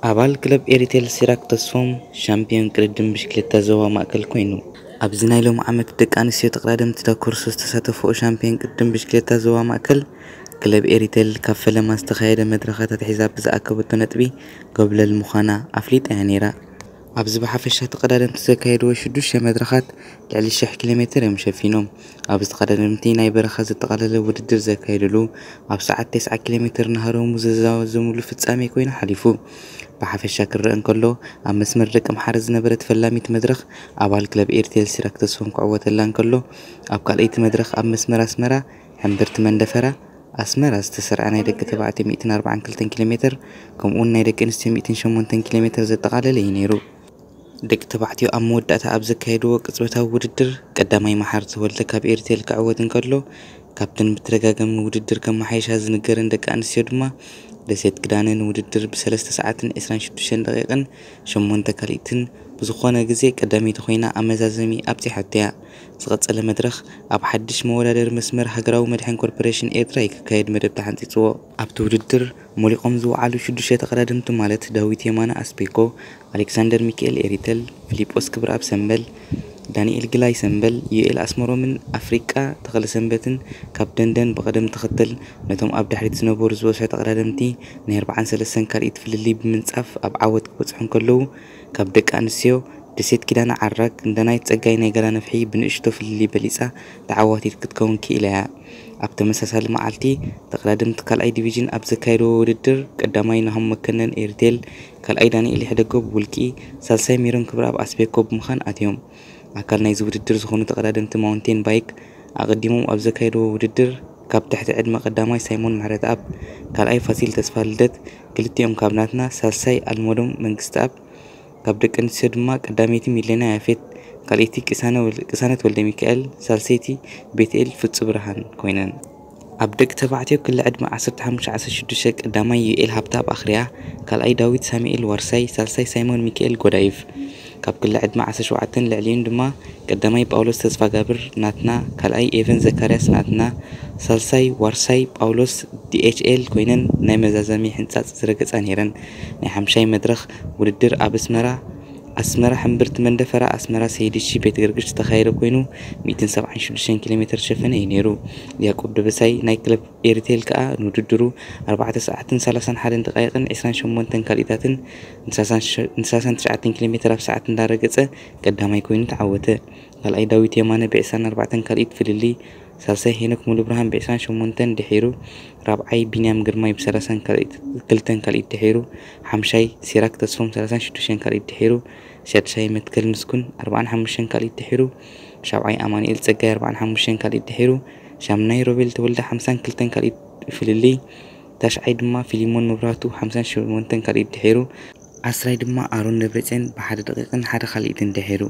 ኣባል ክለብ ኤሪቴል ሲራክ ተስፎም ሻምፒዮን ቅድድም ብሽክሌታ ዞባ ማእከል ኮይኑ። ኣብዚ ናይ ሎም ዓመት ደቂ ኣንስትዮ ተቐዳደምቲ ዳኮርሶ ዝተሳተፈኦ ሻምፒዮን ቅድድም ብሽክሌታ ዞባ ማእከል፣ ክለብ ኤሪቴል ካብ ፈለማ ዝተኻየደ መድረኻት ኣትሒዛ ብዝኣከበቶ ነጥቢ ጎብለል ምዃና ኣፍሊጣ እያ ነይራ። ኣብዚ ብሓፈሻ ተቐዳደምቲ ዘካየድዎ ሽዱሽተ መድረኻት ልዕሊ ሽሕ ኪሎ ሜትር እዮም ሸፊኖም። ኣብዚ ተቐዳደምቲ ናይ በረኻ ዘጠቓለለ ውድድር ዘካየድሉ፣ ኣብ ሰዓት ተስዓ ኪሎ ሜትር ናህሮሙ ዘዛዘምሉ ፍጻሜ ኮይኑ ሓሊፉ። ብሓፈሻ ክረአ እንከሎ፣ ኣብ መስመር ደቂ ኣምሓረ ዝነበረት ፈላሚት መድረኽ ኣባል ክለብ ኤሪቴል ሲራክ ተስፎም ክዕወተላ እንከሎ፣ ኣብ ካልኣይቲ መድረኽ ኣብ መስመር ኣስመራ ሕምብርቲ መንደፈራ ኣስመራ ዝተሰርዐ ናይ ደቂ ተባዕትዮ ሚእትን ኣርባዓን ክልተን ኪሎ ሜትር፣ ከምኡውን ናይ ደቂ ኣንስትዮ ሚእትን ሸሞንተን ኪሎ ሜትር ዘጠቓለለ እዩ ነይሩ። ደቂ ተባዕትዮ ኣብ መወዳእታ ኣብ ዘካየድዎ ቅጽበታዊ ውድድር፣ ቀዳማይ መሓር ተወልደ ካብ ኤሪቴል ክዕወት እንከሎ፣ ካብተን ብተደጋጋሚ ውድድር ከመሓይሻ ዝንገረን ደቂ ኣንስትዮ ድማ፣ ደሴት ክዳነ ንውድድር ብሰለስተ ሰዓትን ዕስራን ሽዱሽተን ደቂቕን ሸሞንተ ካልኢትን ብዝኾነ ግዜ ቀዳመይቲ ኮይና ኣብ መዛዘሚ ኣብጺሓቶ እያ። ዝቐጸለ መድረኽ ኣብ ሓድሽ መወዳደሪ መስመር ሃገራዊ መድሕን ኮርፖሬሽን ኤርትራ እዩ ክካየድ መደብ ተሓንጺጽዎ። ኣብቲ ውድድር ሞሊቖም ዝወዓሉ ሽዱሽተ ተቐዳደምቲ ማለት ዳዊት የማነ ኣስቤኮ፣ ኣሌክሳንደር ሚካኤል ኤሪተል፣ ፊሊጶስ ክብረኣብ ሰምበል፣ ዳንኤል ግላይ ሰምበል፣ ዩኤል ኣስመሮምን ኣፍሪቃ ተኽለሰንበትን ካብ ደንደን ብቐደም ተኸተል ነቶም ኣብ ድሕሪት ዝነበሩ ዝበዝሑ ተቐዳደምቲ ናይ ኣርባዓን ሰለስተን ካልኢት ፍልልይ ብምንጻፍ ኣብ ዓወት ክበጽሑ እንከለዉ፣ ካብ ደቂ ኣንስትዮ ደሴት ኪዳነ ዓራግ ንዳናይት ጸጋይ ናይ ገላ ነፍሒ ብንእሽቶ ፍልልይ በሊጻ ተዓዋቲት ክትከውን ክኢላ እያ። ኣብ ተመሳሳሊ መዓልቲ፣ ተቐዳደምቲ ካልኣይ ዲቪዥን ኣብ ዘካየድዎ ውድድር፣ ቀዳማይ ናሆም መኮነን ኤሪቴል፣ ካልኣይ ዳንኤል ይሕደጎ ብውልቂ፣ ሳልሳይ ሜሮን ክብረኣብ ኣስቤኮ ብምዃን ኣትዮም። ኣካል ናይዚ ውድድር ዝኾኑ ተቐዳደምቲ ማውንቴን ባይክ ኣቐዲሞም ኣብ ዘካየድዎ ውድድር፣ ካብ ትሕቲ ዕድመ ቀዳማይ ሳይሞን ምሕረተኣብ፣ ካልኣይ ፋሲል ተስፋ ልደት፣ ክልቲኦም ካብ ናትና፣ ሳልሳይ ኣልመዶም መንግስተኣብ፣ ካብ ደቂ ኣንስትዮ ድማ ቀዳመይቲ ሚሌና ያፌት፣ ካልኣይቲ ቅሳነ ወል-፣ ቅሳነት ወልደ ሚካኤል፣ ሳልሰይቲ ቤትኤል ፍጹ ብርሃን ኮይነን። ኣብ ደቂ ተባዕትዮ ክሊ ዕድመ ዓሰርተ ሓሙሽተ ዓሰርተ ሽዱሽተ ቀዳማይ ዩኤል ሃብተኣብ ኣኽርያ፣ ካልኣይ ዳዊት ሳሙኤል ዋርሳይ፣ ሳልሳይ ሳይሞን ሚካኤል ጎዳይፍ። ካብ ክሊ ዕድመ ዓሰርተ ሸውዓተን ልዕሊኡን ድማ ቀዳማይ ጳውሎስ ተስፋጋብር ናትና፣ ካልኣይ ኤቨን ዘካርያስ ናትና፣ ሳልሳይ ዋርሳይ ጳውሎስ ዲኤችኤል ኮይነን ናይ መዛዘሚ ሕንጻጽ ዝረገጻ ነይረን። ናይ ሓምሻይ መድረኽ ውድድር ኣብ ኣስመራ፣ ኣስመራ ሕምብርቲ መንደፈራ ኣስመራ ሰይድሺ ቤት ገርግሽ ዝተኻየደ ኮይኑ፣ ሚእትን ሰብዓን ሽዱሽተን ኪሎ ሜትር ዝሸፈነ እዩ ነይሩ። ያዕቆብ ደበሳይ ናይ ክለብ ኤሪቴል ከኣ ንውድድሩ ኣርባዕተ ሰዓትን ሰላሳን ሓደን ደቃይቕን ዕስራን ሸሞንተን ካልኢታትን ንሰላሳን ትሽዓተን ኪሎ ሜትር ኣብ ሰዓት እንዳረገጸ ቀዳማይ ኮይኑ ተዓወተ። ካልኣይ ዳዊት የማነ ብዕስራን ኣርባዕተን ካልኢት ፍልልይ፣ ሳልሳይ ሄኖክ ሙሉብርሃን ብዕስራን ሸሞንተን ድሒሩ፣ ራብዓይ ቢንያም ግርማይ ብሰላሳን ካልኢት፣ ክልተን ካልኢት ድሒሩ፣ ሓምሻይ ሲራክ ተስፎም ሰላሳን ሽዱሽተን ካልኢት ድሒሩ፣ ሻድሻይ መትከል ምስጉን ኣርባዓን ሓሙሽተን ካልኢት ድሒሩ፣ ሻብዓይ ኣማኑኤል ጸጋይ ኣርባዓን ሓሙሽተን ካልኢት ድሒሩ፣ ሻምናይ ሮቤል ተወልደ ሓምሳን ክልተን ካልኢት ፍልልይ፣ ታሽዓይ ድማ ፊሊሞን መብራህቱ ሓምሳን ሸሞንተን ካልኢት ድሒሩ፣ ዓስራይ ድማ ኣሮን ደብረጽዮን ብሓደ ደቂቕን ሓደ ካልኢትን ድሒሩ።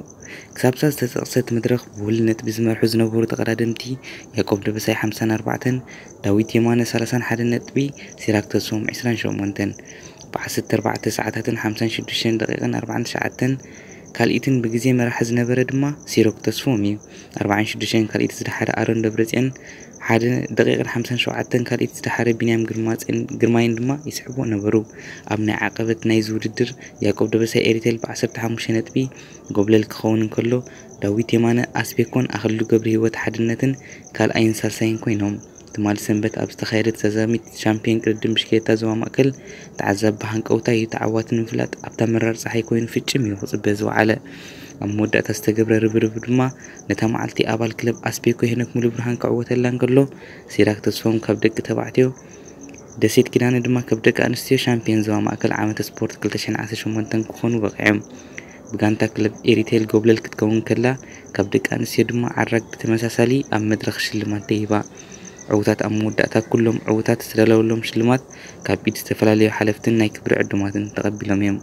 ክሳብ እዛ ዝተጠቕሰት መድረኽ ብውህሉል ነጥቢ ዝመርሑ ዝነበሩ ተቐዳደምቲ፣ ያዕቆብ ደበሳይ ሓምሳን ኣርባዕተን፣ ዳዊት የማነ ሰላሳን ሓደን ነጥቢ፣ ሲራክ ተስፎም ዕስራን ሸሞንተን። ብዓሰርተ ኣርባዕተ ሰዓታትን ሓምሳን ሽዱሽተን ደቂቕን ኣርባዓን ትሽዓተን ካልኢትን ብግዜ መራሒ ዝነበረ ድማ ሲራክ ተስፎም እዩ። ኣርባዓን ሽዱሽተን ካልኢት ዝደሓረ ኣሮን ደብረጽዮን፣ ሓደ ደቂቕን ሓምሳን ሸውዓተን ካልኢት ዝደሓረ ቢንያም ግርማጽዮን፣ ግርማይን ድማ ይስዕብዎ ነበሩ። ኣብ ናይ ዓቐበት ናይዚ ውድድር፣ ያዕቆብ ደበሳይ ኤሪቴል ብዓሰርተ ሓሙሽተ ነጥቢ ጎብለል ክኸውን እንከሎ፣ ዳዊት የማነ ኣስቤኮን ኣኽልሉ ገብረህይወት ሓድነትን ካልኣይን ሳልሳይን ኮይኖም። ትማሊ ሰንበት ኣብ ዝተኻየደ ተዛዛሚት ሻምፒዮን ቅድድም ብሽክሌታ ዞባ ማእከል፣ ተዓዛቢ ብሃንቀውታ እዩ ተዓዋቲ ንምፍላጥ ኣብታ መራር ጸሓይ ኮይኑ ፍጭም እዩ ክጽበ ዝወዓለ። ኣብ መወዳእታ ዝተገብረ ርብርብ ድማ ነታ መዓልቲ ኣባል ክለብ ኣስቤኮ ሄኖክ ሙሉብርሃን ክዕወተላ እንከሎ፣ ሲራክ ተስፎም ካብ ደቂ ተባዕትዮ፣ ደሴት ኪዳነ ድማ ካብ ደቂ ኣንስትዮ ሻምፒዮን ዞባ ማእከል ዓመተ ስፖርት ክልተ ሽሕን ዓሰርተ ሸሞንተን ክኾኑ በቒዖም። ብጋንታ ክለብ ኤሪቴል ጎብለል ክትከውን ከላ፣ ካብ ደቂ ኣንስትዮ ድማ ዓራግ ብተመሳሳሊ ኣብ መድረኽ ሽልማት ተሂባ። ዕዉታት ኣብ መወዳእታ ኩሎም ዕዉታት ዝተዳለወሎም ሽልማት ካብ ኢድ ዝተፈላለዩ ሓለፍትን ናይ ክብሪ ዕዱማትን ተቐቢሎም እዮም።